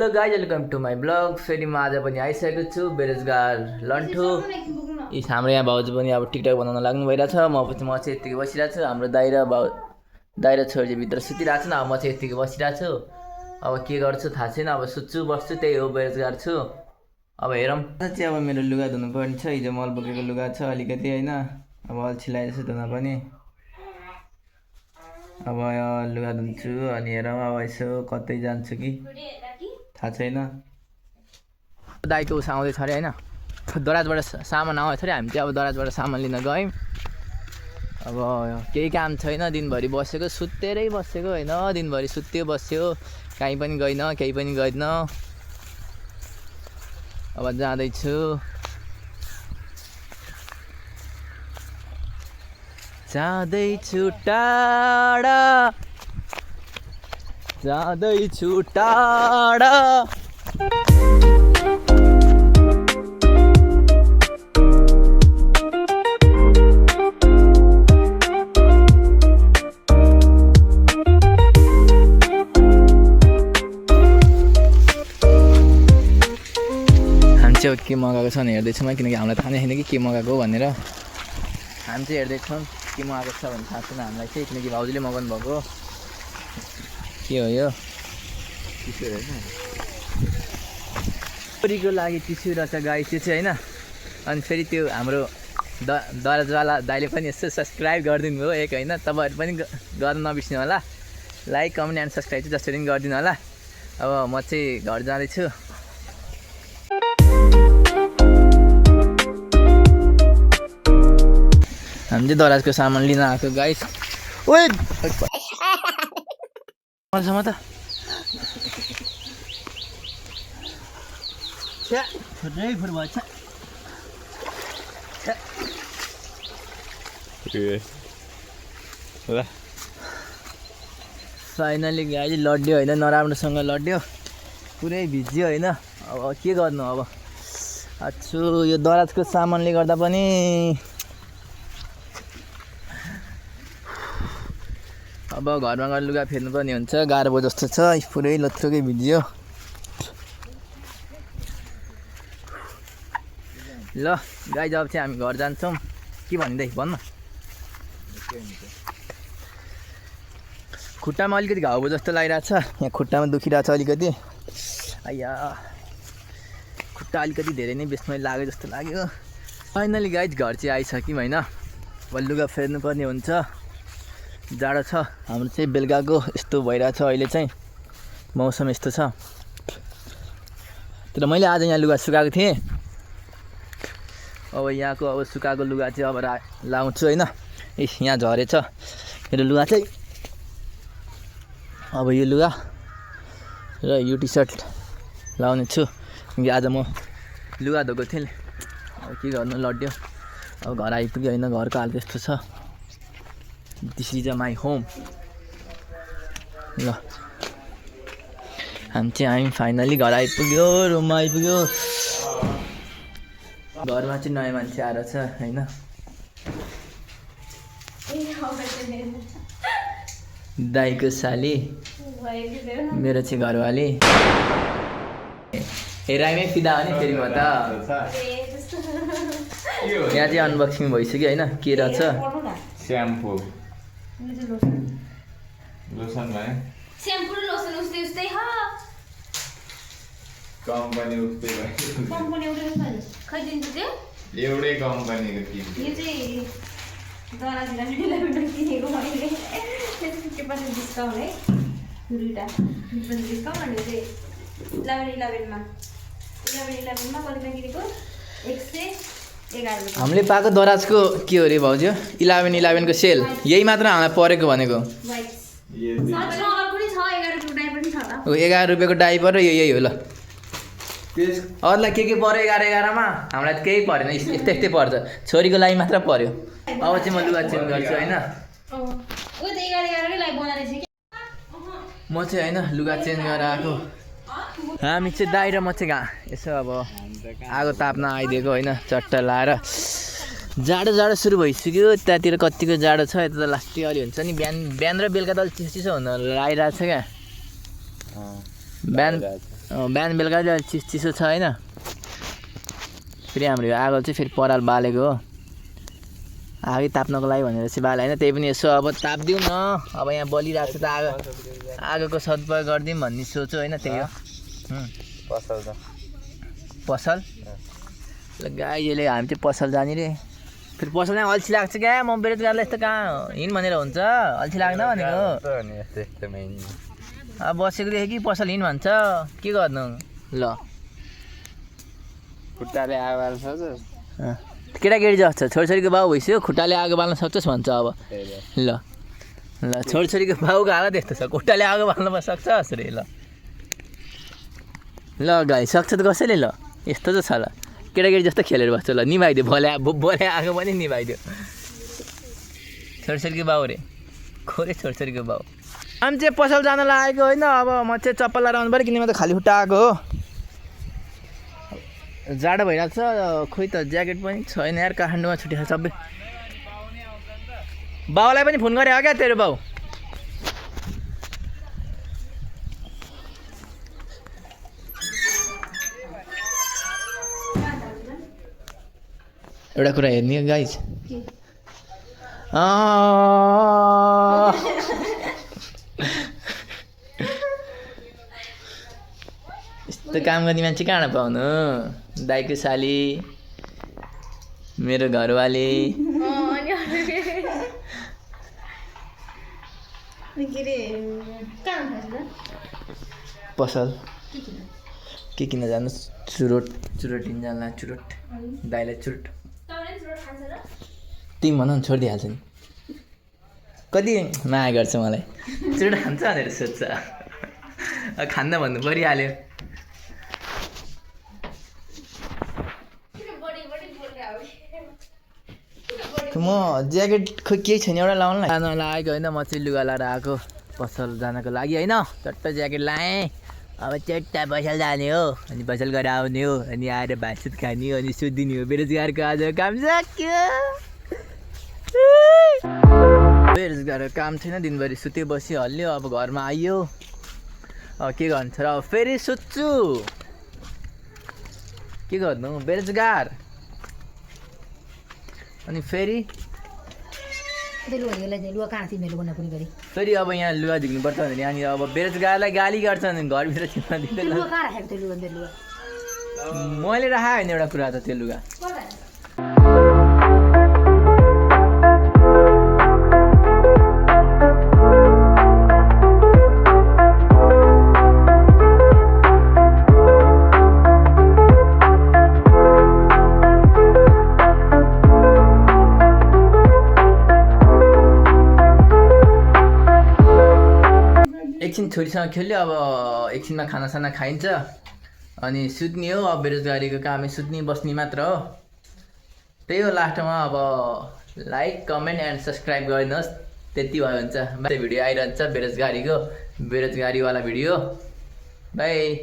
Hello guys welcome to my blog. फेरि म आज पनि आइसकेको छु बेरोजगार लन्ठो। हाम्रो यहाँ भाउजू पनि अब टिकटक बनाउन लाग्नु भइरहेछ। म चाहिँ यत्तिकै बसिरहेको छु। हाम्रो दाइरा छोरी भित्र सुतिरहेको छु न। अब म चाहिँ यत्तिकै बसिरहेको छु। अब के गर्छु थाहा छैन। अब सुत्छु बस्छु त्यही हो, बेरोजगार छु। अब हेरौँ चाहिँ अब मेरो लुगा धुनुपर्ने छ। हिजो मल बोकेको लुगा छ अलिकति होइन। अब अल्छी लागेको छ धुन पनि। अब लुगा धुन्छु अनि हेरौँ अब यसो कतै जान्छु कि थाहा छैन। दाइको उस आउँदैछ अरे होइन, दराजबाट सामान आउँछ अरे। हामी चाहिँ अब दराजबाट सामान लिन गयौँ। अब केही काम छैन, दिनभरि बसेको सुतेरै बसेको होइन। दिनभरि सुत्यो बस्यो, कहीँ पनि गइनँ केही पनि गरिनँ। अब जाँदैछु टाढा, जाँदैछु टाढा। चाहिँ के मगाएको छ भने हेर्दैछौँ है, किनकि हामीलाई थाहा नै छैन कि के मगाएको भनेर। हामी चाहिँ हेर्दैछौँ के मगाएको छ भने थाहा छैन हामीलाई चाहिँ, किनकि भाउजूले मगाउनु भएको। के हो यो? टिस्यु रहेछ, छोरीको लागि टिस्यु रहेछ गाई त्यो चाहिँ होइन। अनि फेरि त्यो हाम्रो दराजवाला दाइले पनि यसो सब्सक्राइब गरिदिनु भयो एक होइन। तपाईँहरू पनि गर्न नबिर्सिनु होला। लाइक कमेन्ट एन्ड सब्सक्राइब चाहिँ जसरी पनि गरिदिनु होला। अब म चाहिँ घर जाँदैछु। हामी चाहिँ दराजको सामान लिन आएको गाइस। ओए मसँग त फाइनली गाइस लड्यो होइन, नराम्रोसँग लड्यो, पुरै भिज्यो होइन। अब के गर्नु अब। अच्छु यो दराजको सामानले गर्दा पनि अब घरमा गएर लुगा फेर्नुपर्ने हुन्छ। गाह्रो भयो जस्तो छ, पुरै लथ्रोकै भिज्यो। ल गाइज अब चाहिँ हामी घर जान्छौँ। के भनिँदै भन्न। खुट्टामा अलिकति घाउ भयो जस्तो लागिरहेछ। यहाँ खुट्टामा दुखिरहेछ अलिकति। आइया खुट्टा अलिकति धेरै नै बेसमै लाग्यो जस्तो लाग्यो। फाइनली गाइज घर चाहिँ आइसक्यौँ होइन। अब लुगा फेर्नुपर्ने हुन्छ। जाडो छ हाम्रो चाहिँ बेलुकाको यस्तो भइरहेछ अहिले चाहिँ, मौसम यस्तो छ। तर मैले आज यहाँ लुगा सुकाएको थिएँ। अब यहाँको अब सुकाएको लुगा चाहिँ अब लाउँछु होइन। यहाँ झरेछ मेरो लुगा चाहिँ। अब यो लुगा र यो टी सर्ट लाउने छु, किनकि आज म लुगा धोएको थिएँ। अब के गर्नु लड्यो। अब घर आइपुग्यो होइन, घरको हाल त्यस्तो छ। This is my home. ल हामी चाहिँ फाइनली घर आइपुग्यो, रुममा आइपुग्यो। घरमा चाहिँ नयाँ मान्छे आएर छ होइन। दाइको साली, मेरो चाहिँ घरवाली। हेराइमै फिदा हो नि फेरि म त। यहाँ चाहिँ अनबक्सिङ भइसक्यो होइन। के रहेछ? स्याम्पू लोसन भयो। स्याम्पू र लोसन उस्तै उस्तै ह। कम्पनी उस्तै भयो। कम्पनी एउटै उस्तै खै दिन्छु त्यो एउटै कम्पनीको किन्नु। यो चाहिँ दराजले किनेको मैले। त्यसको 50% डिस्काउन्ट है। दुईटा 50% डिस्काउन्ट। अनि चाहिँ 11 मा कतिमा किनेको 111। हामीले पाएको दराजको के हो रे भाउजू? 11 को सेल यही मात्र हामीलाई परेको भनेको। 11 रुपियाँको डाइपर र यही हो। ल अरूलाई के पऱ्यो 11 मा? हामीलाई त केही परेन, यस्तै पर्छ। छोरीको लागि मात्र पर्यो। अब चाहिँ म लुगा चेन्ज गर्छु होइन। म चाहिँ होइन लुगा चेन्ज गरेर आएको। हामी चाहिँ दाइ र म चाहिँ यसो अब आगो ताप्न आइदिएको होइन। चट्टा लाएर जाडो जाडो सुरु भइसक्यो। त्यतातिर कतिको जाडो छ, यता त लास्टै अलि हुन्छ नि। बिहान र बेलुका त अलिक चिसो चिसो हुन लागिरहेको छ क्या। बिहान बिहान बेलुका चाहिँ चिसो छ होइन फेरि हाम्रो यो आगो चाहिँ फेरि पराल बालेको हो आगै ताप्नको लागि भनेर चाहिँ बाले होइन त्यही पनि यसो अब ताप्दिउँ न अब यहाँ बलिरहेको छ त आगोको सदुपयोग गरिदिउँ भन्ने सोच होइन त्यही हो पसल ल गाईले हामी चाहिँ पसल जाने रे फेरि पसल यहाँ अल्छी लाग्छ क्या म बेरोजगारलाई यस्तो कहाँ हिँड भनेर हुन्छ अल्छी लाग्न भनेको अब बसेको देखेँ कि पसल हिँड भन्छ के गर्नु ल खुट्टाले आगो बाल्न सक्छ केटाकेटी जस्तो छोरीछोरीको बाउ भइसक्यो खुट्टाले आगो बाल्न सक्छस् भन्छ अब ल ल छोरीछोरीको बाउको हालत यस्तो छ खुट्टाले आगो बाल्न सक्छस् रे ल गाई सक्छ त कसैले ल यस्तो त छ ल केटाकेटी जस्तो खेलेर बस्छ ल निभाइदियो भोले आगो पनि निभाइदियो छोरीछोरीको बाउ रे खोरे छोरीछोरीको बाउ हामी चाहिँ पसल जान लागेको होइन अब म चाहिँ चप्पल लगाएर आउनु पऱ्यो किनभने त खाली खुट्टा आएको हो जाडो भइरहेको छ खोइ त ज्याकेट पनि छैन यार काठमाडौँमा छुट्टिएको छ सबै बाउलाई पनि फोन गरे हो क्या तेरो बाउ एउटा कुरा हेर्ने गाइज यस्तो काम गर्ने मान्छे कहाँ पाउनु दाइको साली मेरो घरवाली पसल के किन जानु चुरोट किन जानु चुरोट दाइलाई चुरोट तिमी भन न छोडिदिइहाल्छ नि कति माया गर्छ मलाई चुरोट खान्छ भनेर सोध्छ खान्न भन्नु परिहाल्यो म ज्याकेट खोइ केही छैन एउटा लाउनु जान लागेको होइन म चाहिँ लुगा लाएर आएको पसल जानको लागि होइन चट्ट ज्याकेट लाएँ अब चट्ट पसल जाने हो अनि पसल गरेर आउने हो अनि आएर भातसुत खाने हो अनि सुत्दिने हो बेरोजगारको आज काम सक्यो बेरोजगारको काम छैन दिनभरि सुत्यो बस्यो हल्लियो अब घरमा आइयो अब के गर्नु छ र अब फेरि सुत्छु के गर्नु बेरोजगार अनि फेरि अब यहाँ लुगा झिक्नुपर्छ भने यहाँनिर अब बेरोजगारलाई गाली गर्छ भने घरभित्र छिप्न दिँदैन मैले राखेँ होइन एउटा कुरा त त्यो लुगा एकछिन छोरीसँग खेल्यो अब एकछिनमा खानासाना खाइन्छ अनि सुत्ने हो अब बेरोजगारीको कामै सुत्ने बस्ने मात्र हो त्यही हो लास्टमा अब लाइक कमेन्ट एन्ड सब्सक्राइब गरिदिनुहोस् त्यति भयो हुन्छ भिडियो आइरहन्छ बेरोजगारीवाला भिडियो बाई।